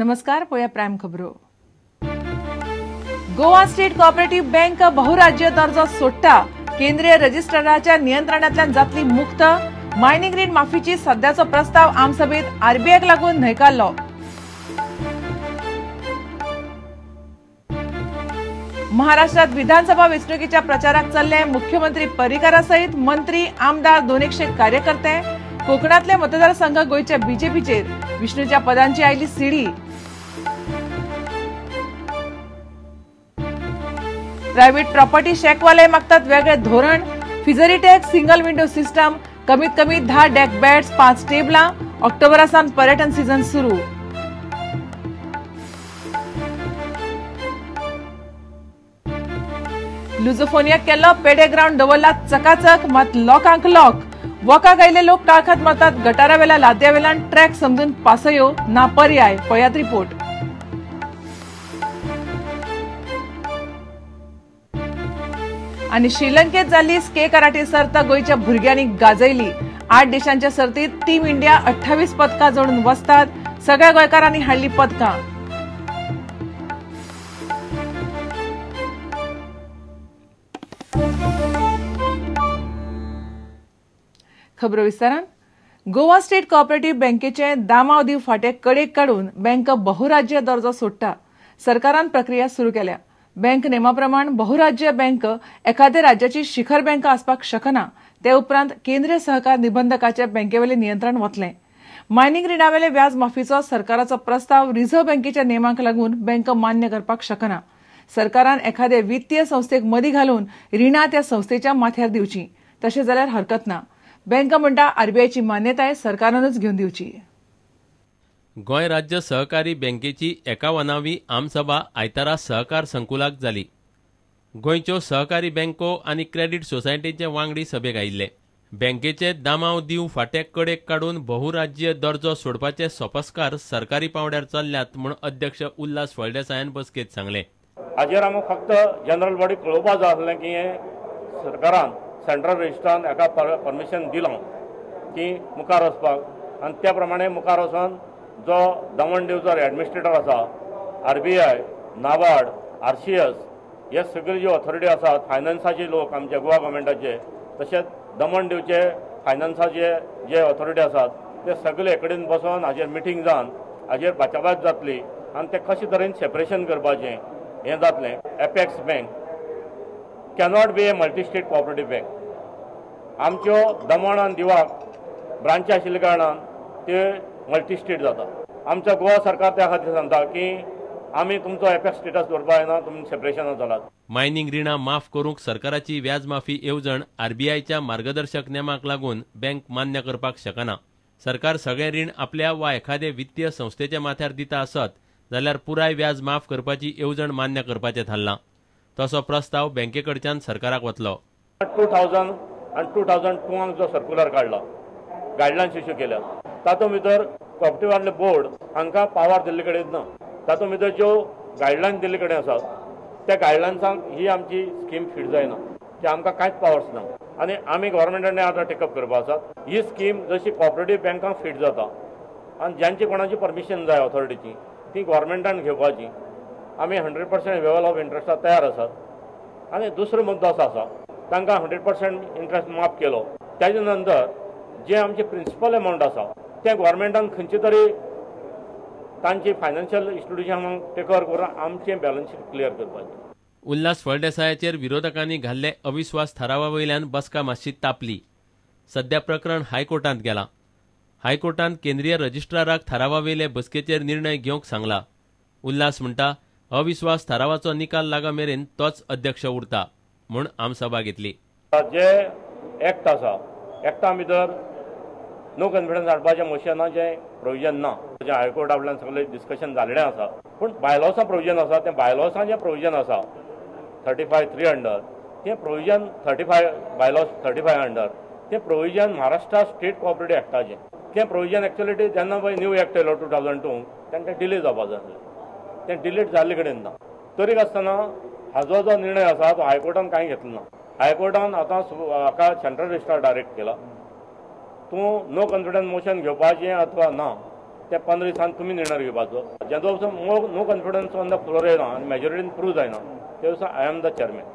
नमस्कार, पळोवया प्रायम खबरो. गोवा स्टेट कोऑपरेटिव्ह बँक बहुराज्य दर्जो सोडटा. केंद्रीय रजिस्ट्राराच्या नियंत्रणांतल्यान जातली मुक्त. मायनिंग रीण माफीची सध्याचो प्रस्ताव आमसभेत आरबीआयक लागून न्हयकारलो. महाराष्ट्रात विधानसभा वेंचणुकेच्या प्रचाराक चल्ले मुख्यमंत्री पर्रीकारा सहित मंत्री, आमदार, 200 कार्यकर्ते. कोकणातले मतदारसंघ गोंयच्या बीजेपीचेर. विष्णूच्या पदांची आयली सिडी. प्रायव्हेट प्रॉपर्टी शॅकवाले मागतात वेगळे धोरण. फिजरी टॅक्स, सिंगल विंडो सिस्टम, कमीत कमी 10 डेक बेड्स, 5 टेबलां. ऑक्टोबरासान पर्यटन सीझन सुरू. लुझोफोनियाक केल्लो पेडे ग्राउंड दवरला चकाचक, मात लोकांक लॉक. वोकाक आयिल्ले लोक काळखात मारतात. गटारावेल्या लाद्यावेल्यान ट्रॅक समजून पासयो ना पर्याय. पळयात रिपोर्ट. आणि श्रीलंकेत जाल्ली स्के कराटे सर्त गोंयच्या भुरग्यांनी गाजयली. 8 देशांच्या सर्तीत टीम इंडिया 28 पदकां जोडून वसतात. सगळ्या गोंयकारांनी हाडली पदकां. खबरो विस्तारान. गोवा स्टेट कोऑपरेटिव्ह बँकेचे दामाव दीव फांटे कडेक काडून बँक बहुराज्य दर्जो सोडटा. सरकारान प्रक्रिया सुरू केल्या. बँक नेमाप्रमाण बहुराज्य बँक एखाद्या राज्याची शिखर बँक आसपाक शकना. ते उपरांत केंद्रीय सहकार निबंधकाचे बँकेवेले नियंत्रण वतलें. मायनिंग रिणावेले व्याज माफीचो सरकाराचो प्रस्ताव रिझर्व्ह बँकेच्या नेमांक लागून बँक मान्य करपाक शकना. सरकारान एखादे वित्तीय संस्थेक मदीं घालून रिणां त्या संस्थेच्या माथ्यार दिवची, तशें जाल्यार हरकत ना. बँक म्हणटा आरबीआयची मान्यताय सरकारानूच घेवन दिवची. गोंय राज्य सहकारी बँकेची 51वी आमसभा आयतारा सहकार संकुलाक जाली. गोंयच्यो सहकारी बँको आनी क्रेडीट सोसायटीचे वांगडी सभेक आयिल्ले. बँकेचे दामाव दीव फांटे कडेक काडून बहुराज्य दर्जो सोडपाचे सोपस्कार सरकारी पांवड्यार चल्ल्यात म्हूण अध्यक्ष उल्हास फळदेसायान बसकेत सांगलें. हाजेर आमकां फक्त जनरल बॉडी कळोवपा जाय आसलें की हें सरकारान सेंट्रल रजिस्ट्रान एका परमिशन दिलां की मुखार वचपाक, आनी त्या प्रमाणे मुखार वचून जो दमण दीवचो एडमिनिस्ट्रेटर आसा, आरबीआय, नाबार्ड, आरसीएस हे सगळे ज्यो ऑथॉरिटी आसात, फायनान्साचे लोक आमचे गोवा गव्हर्मेंटाचे, तशेंच दमण दीवचे फायनान्साचे जे ऑथॉरिटी आसात ते सगळे कडेन बसोन हाजेर मिटींग जावन हाजेर बाचाबाच जातली आनी ते कशे तरेन सेपरेशन करपाचें हें जातलें. Apex bank cannot be a multi state cooperative bank. आमच्यो दमण आनी दिवाक ब्रांची आशिल्ल्या कारणान ते मल्टी स्टेट जाता. आमचो गोवा सरकार त्या खातीर सांगता की आमी तुमचो एपेक्स स्टेटस दवरपा जायना, तुमी सेपरेशनां चलात. मायनिंग रिणां माफ करूंक सरकाराची व्याज माफी येवजण आरबीआयच्या मार्गदर्शक नेमाक लागून बँक मान्य करपाक शकना. सरकार सगळें रीण आपल्या वा एखादे वित्तीय संस्थेच्या माथ्यार दिता आसत जाल्यार पुराय व्याज माफ करपाची येवजण मान्य करपाचें थारलां. तसो प्रस्ताव बँकेकडच्यान सरकाराक वतलो. 2000 आनी 2002 जो सर्कुलर काडला, गायडलायन्स इश्यू केल्या, तातूंत भितर कॉपरेटिव्ह बोर्ड हांकां पावर दिल्ले कडेन ना. तातूंत भितर ज्यो गायडलायन्स दिल्ले कडेन आसात त्या गायडलायन्सांक ही आमची स्कीम फिट जायना, ते आमकां कांयच पावर्स ना आनी आमी गव्हर्मेंटान आतां टेकअप करपा आसात. ही स्कीम जशी कॉपरेटिव्ह बँकांक फिट जाता आनी ज्यांची कोणाची परमिशन जाय ऑथॉरिटीची ती गव्हर्मेंटान घेवपाची. आमी 100% लेवल ऑफ इंट्रस्टाक तयार आसात. आनी दुसरो मुद्दो असो आसा, तांकां 100% इंट्रस्ट माफ केलो ताजे नंतर जे आमचे प्रिंसिपल अमावंट आसा तें गव्हर्मेंटान खंयचे तरी तांची फायनान्शियल इन्स्टिट्युशनाक टेक ओवर करून आमचें बॅलन्स शीट क्लियर करपाचें. उल्हास फळदेसायाचेर विरोधकांनी घाल्ले अविस्वास थारावा वयल्यान बसका मातशी तापली. सध्या प्रकरण हायकोर्टांत गेलां. हायकोर्टान केंद्रीय रजिस्ट्राराक थारावा वयले बसकेचेर निर्णय घेवंक सांगला. उल्हास म्हणटा अविस्वास थारावाचो निकाल लागा मेरेन तोच अध्यक्ष उरता म्हूण आमसभा घेतली. जे एक्ट आसा एक्टा भितर नो कॉन्फिडन्स हाडपाचें मोशनाचें प्रोविजन ना. हायकोर्टा वयल्यान सगळें डिस्कशन जाल्लें आसा, पूण बायलॉसा प्रोविजन आसा, तें बायलॉसाचें प्रोविजन आसा 35(3) अंडर, तें प्रोविजन 35 बायलॉस 35 अंडर तें प्रोविजन महाराष्ट्र स्टेट कॉपरेटिव्ह एक्टाचें. तें प्रोविजन एक्चुअली जेन्ना पळय न्यू एक्ट येयलो 2002 तांकां डिले जावपा जाय आसलें, तें डिलीट जाल्ले कडेन ना. तरी आसतना हाजो जो निर्णय आसा तो हायकोर्टान कांय घेतलो ना. हायकोर्टान आतां हाका सेंट्रल रजिस्ट्रार डायरेक्ट केला, तूं नो कॉन्फिडन्स मोशन घेवपाचें अथवा ना त्या 15 दिसान तुमी निर्णय घेवपाचो. जेन्ना no confidence on the floor येना आनी मेजॉरिटीन प्रूव जायना ते दिसा I am the chairman.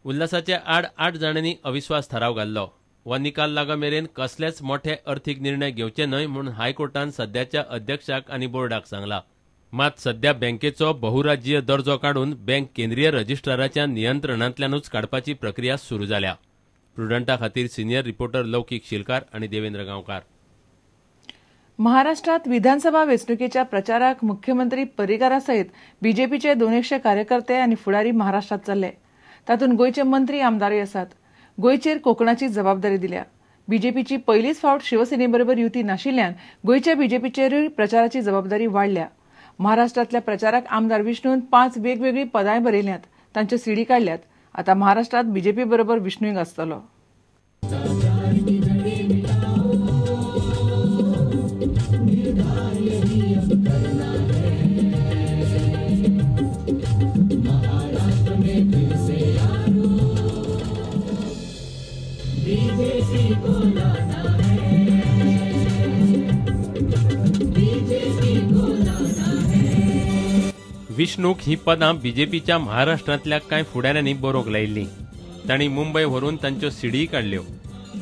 उल्हासाच्या आड 8 जाणांनी अविश्वास थाराव घाल्लो. हो निकाल लागा मेरेन कसलेच मोठे अर्थीक निर्णय घेवचे न्हय म्हूण हायकोर्टान सद्याच्या अध्यक्षाक आनी बोर्डाक सांगला. मात सध्या बँकेचो बहुराज्यीय दर्जो काडून बँक केंद्रीय रजिस्ट्राराच्या नियंत्रणांतल्यानूच काडपाची प्रक्रिया सुरू जाल्या. प्रुडंटा खातीर सिनियर रिपोर्टर लौकीक शिलकार आनी देवेंद्र गांवकार. महाराष्ट्रात विधानसभा वेंचणुकेच्या प्रचाराक मुख्यमंत्री पर्रीकारा सयत बीजेपीचे 200 कार्यकर्ते आनी फुडारी महाराष्ट्रात चल्ले. तातूंत गोंयचे मंत्री आमदारूय आसात. गोंयचेर कोंकणाची जबाबदारी दिल्या. बीजेपीची पयलीच फावट शिवसेनेबरोबर युती नाशिल्ल्यान गोंयच्या बीजेपीचेरूय प्रचाराची जबाबदारी वाडल्या. महाराष्ट्रांतल्या प्रचाराक आमदार विष्णून 5 वेगवेगळी पदांय बरयल्यांत, तांच्यो सीडी काडल्यात. आतां महाराष्ट्रात बीजेपी बरोबर विष्णूय आसतलो. विष्णूक ही पदां बीजेपीच्या महाराष्ट्रांतल्या कांय फुडाऱ्यांनी बरोवंक लायिल्लीं. तांणी मुंबय व्हरून तांच्यो सीडीय काडल्यो.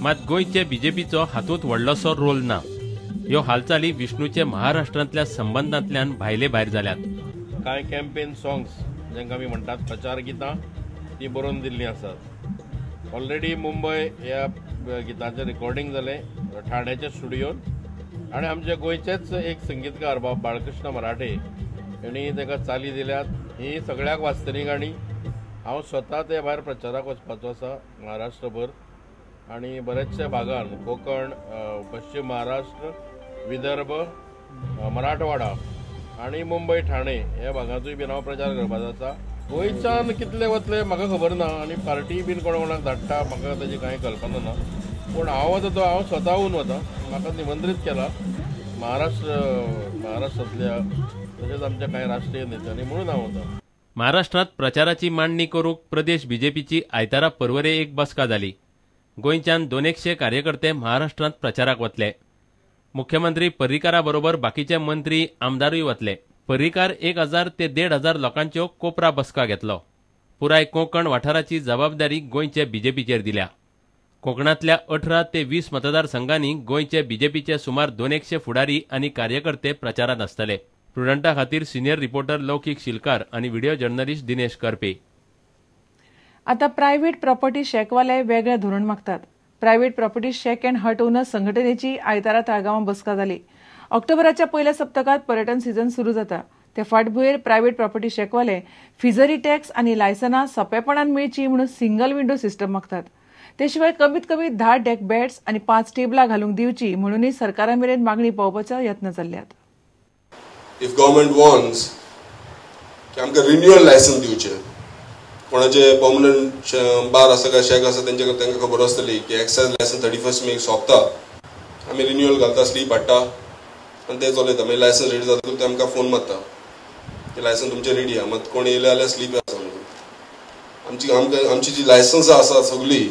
मात गोंयचे बीजेपीचो हातूंत व्हडलोसो रोल ना. ह्यो हालचाली विष्णूचे महाराष्ट्रांतल्या संबंदांतल्यान भायले भायर जाल्यात. कांय कॅम्पेन सॉंग्स जांकां आमी म्हणटात प्रचार गितां ती बरोवन दिल्लीं आसात. ऑलरेडी मुंबय ह्या गिताचें रिकॉर्डिंग जालें ठाण्याच्या स्टुडियोन आनी आमच्या गोंयचेच एक संगीतकार बाब बाळकृष्ण मराठे हेणी ताका चाली दिल्यात. ही सगळ्याक वाचतली गाणी. हांव स्वता ते भायर प्रचाराक वचपाचो आसा महाराष्ट्रभर आनी बरेचशे भागान, कोंकण, पश्चिम महाराष्ट्र, विदर्भ, मराठवाडा आनी मुंबय ठाणे ह्या भागांतूय बीन हांव प्रचार करपाचो आसा. गोंयच्यान कितले वतले म्हाका खबर ना आनी पार्टी बीन कोण कोणाक धाडटा म्हाका ताजी कांय कल्पना ना, पूण हांव वता तो हांव स्वताहून वता. म्हाका निमंत्रीत केला महाराष्ट्रांतल्या तशेंच आमच्या कांय राष्ट्रीय नेत्यांनी, म्हणून हांव वता. महाराष्ट्रांत प्रचाराची मांडणी करूंक प्रदेश बीजेपीची आयतारा पर्वरे एक बसका जाली. गोंयच्यान 200 कार्यकर्ते महाराष्ट्रांत प्रचाराक वतले. मुख्यमंत्री पर्रीकारा बरोबर बाकीचे मंत्री आमदारूय वतले. पर्रीकार 1000 ते 1500 लोकांच्यो कोपरा बसका घेतलो. पुराय कोंकण वाठाराची जबाबदारी गोंयचे बीजेपीचेर दिल्या. कोंकणांतल्या 18 ते 20 मतदारसंघांनी गोंयचे बीजेपीचे सुमार 200 फुडारी आनी कार्यकर्ते प्रचारांत आसतले. प्रुडंटा खातीर सिनियर रिपोर्टर लौकीक शिलकार आनी व्हिडिओ जर्नलिस्ट दिनेश करपे. आता प्रायव्हेट प्रॉपर्टी शॅकवाले वेगळें धोरण मागतात. Private property shack and hut owner संघटनेची आयतारा ताळगांवां बसका जाली. ऑक्टोबराच्या पयल्या सप्तकांत पर्यटन सीझन सुरू जाता. ते फाटभुंयेर प्रायव्हेट प्रॉपर्टी शॅकवाले फिजरी टॅक्स आनी लायसनां सोंपेपणान मेळची म्हणून सिंगल विंडो सिस्टम मागतात. ते शिवाय कमीत कमी 10 डेक बेड्स आनी 5 टेबलां घालूंक दिवची म्हणूनय सरकारा मेरेन मागणी पावोवपाचो यत्न चल्ल्यात. If government wants की आमकां रिन्युअल लायसन्स दिवचें, कोणाचे पर्मनंट बार आसा काय शॅक आसा तेंच्या तांकां खबर आसतली की एक्सायज लायसन्स 31 मेक सोंपता, आमी रिन्युअल घालता, स्लीप हाडटा आनी ते चलयता. मागीर लायसन्स रेडी जाता ते आमकां फोन मारता की लायसन्स तुमचें रेडी आहा, मात कोण येयले जाल्यार स्लीप आसा म्हणून. आमची आमकां आमची जी लायसन्सां आसा सगळीं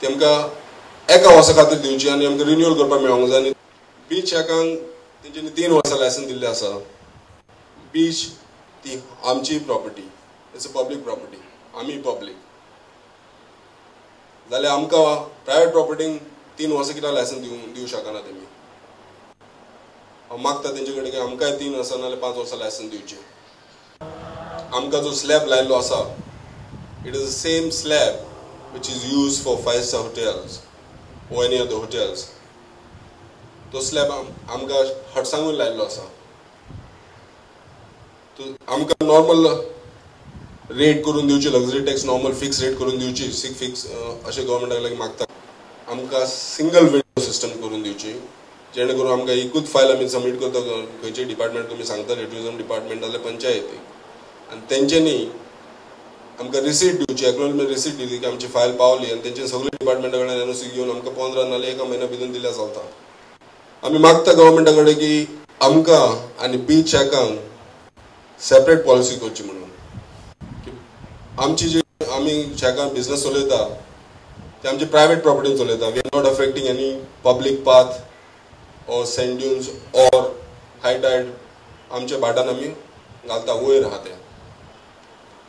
ती आमकां एका वर्सा खातीर दिवची आनी आमकां रिन्युअल करपाक मेळोंक जाय. आनी बीच शॅकांक तेंच्यांनी 3 वर्सां लायसन्स दिल्लें आसा. बीच ती आमची property, it's a public property, आमी पब्लीक जाल्यार आमकां प्रायवेट प्रॉपर्टींक 3 वर्सां कित्याक लायसन्स दिवं शकना तेमी. हांव मागता तेंचे कडेन की आमकांय 3 वर्सां नाजाल्यार 5 वर्सां लायसन्स दिवचें. आमकां जो स्लॅब लायिल्लो आसा it is the same slab which is use for 5 star hotels or any other hotels. तो स्लॅब आमकां हटसांगून लायिल्लो आसा. तो आमकां नॉर्मल रेट करून दिवची, luxury tax normal fix rate करून दिवची, फिक्स अशें गव्हर्मेंटा लागीं मागता. आमकां सिंगल विंडो सिस्टम करून दिवची जेणे करून आमकां एकूच फायल आमी सबमीट करता खंयचे डिपार्टमेंट तुमी सांगतले, ट्युरिजम डिपार्टमेंट जाल्यार पंचायतीक, आनी तेंच्यांनी आमकां रिसीट दिवची, एक्नॉलेजमेंट रिसीट दिली की आमची फायल पावली आनी तेंचे सगळे डिपार्टमेंटा कडेन एनओसी घेवन आमकां 15 नाल्यार 1 म्हयन्या भितर दिल्यार चलता. आमी मागता गव्हर्मेंटा कडेन की आमकां आनी बीच शॅकांक सेपरेट पॉलिसी करची म्हणून. आमची जी आमी शॅकां बिजनस चलयता ते आमची प्रायवेट प्रॉपर्टीन चलयता. We are not affecting any public path or sand dunes or high tide आमच्या भाटान आमी घालता वयर आहा तें.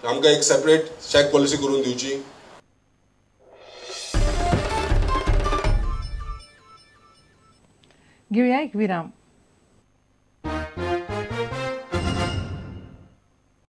आमकां एक सेपरेट शॅक पॉलिसी करून दिवची. घेवया एक विराम.